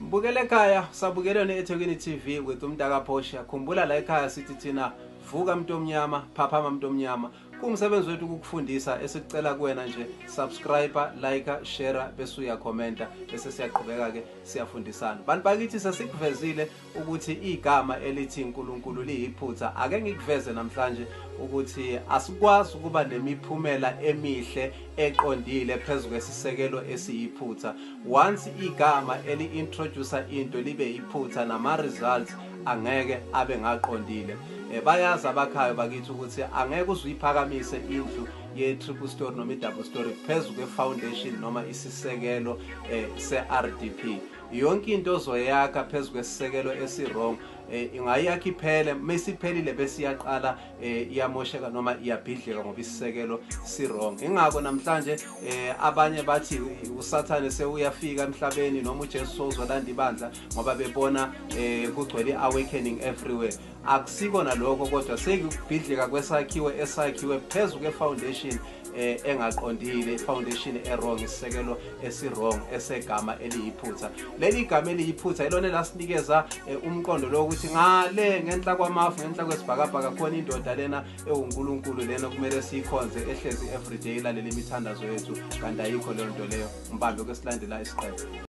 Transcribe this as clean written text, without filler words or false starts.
Mbukele ekhaya, sabukele ne-eThekwini TV with umntaka Phosha. Khumbula la ekhaya sithi thina vuka mntu omnyama, phaphama mntu omnyama. Kuwumsebenzi wethu ukukufundisa, esikucela kuwena nje subscribe, like, share bese uyakhomenta, bese siyaqhubeka ke siyafundisana. Bantu bakithi, sesikuvezile ukuthi igama elithi uNkulunkulu liyiphutha. Ake ngikuveze namhlanje ukuthi asikwazi ukuba nemiphumela emihle eqondile phezu kwesisekelo esiyiphutha. Once igama eli-introduce into libe iphutha, nama-results angeke abe ngaqondile. Bayazi abakhayo bakithi ukuthi angeke uze uyiphakamise indlu ye-triple story noma i-double story phezu kwe-foundation noma isisekelo se-RDP. Yonke into ozoyakha phezu kwesisekelo esi-wrong, ingayakha iphele, mesiphelile bese iyaqala iyamosheka noma iyabhidlika ngoba isisekelo si-wrong. Ingakho namhlanje abanye bathi uSathane sewuyafika emhlabeni noma uJesu sowuzolanda ibandla ngoba bebona kugcwele i-awakening everywhere. Akusiko nalokho, kodwa sekubhidlika kwesakhiwo esakhiwe phezu kwe-foundation engaqondile, i-foundation e-wrong, isisekelo esi-wrong esegama eliyiphutha. Leli gama eliyiphutha ilona elasinikeza umqondo lo ukuthi ngale ngenhla kwamafu, ngenhla kwesibhakabhaka, khona indoda lena ewuNkulunkulu lena kumele siyikhonze, ehlezi everyday ilalela imithandazo yethu, kanti ayikho leyo nto leyo. Mbambe kwesilandela isiqephu.